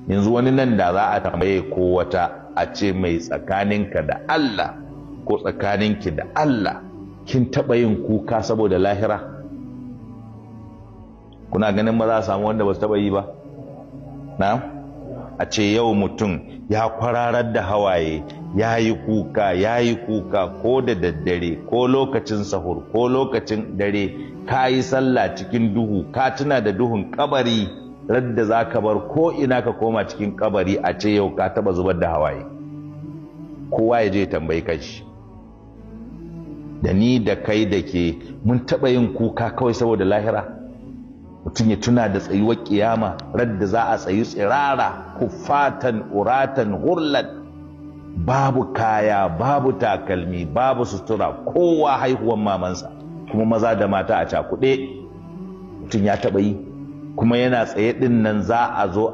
Yanzu wani nan da za a tambaye ko wata a ce mai tsakaninka da Allah ko tsakaninki da Allah, kin taɓa yin kuka saboda lahira? Kuna ganin ba za a samu wanda ba su taɓa yi ba? Na a ce yau mutum ya kwararar da hawaye, ya yi kuka, ya yi kuka ko da daddare ko lokacin sahur ko lokacin dare, ka yi sallah cikin duhu, ka tuna da duhun kabari, radda za ka bar ko ina ka koma cikin kabari, a ce yau ka taba zubar da hawaye. Kowa ya je tambayi kanshi, da ni da kai da ke, mun taba yin kuka kawai saboda lahira? Mutum ya tuna da tsayuwar kiyama, radda za a tsayi tsirara, kufatan uratan hurlan, babu kaya, babu takalmi, babu sutura, kowa haihuwan mamansa, kuma maza da mata a cakuɗe. Mutum ya taɓa yi? Kuma yana tsaye ɗin nan za a zo.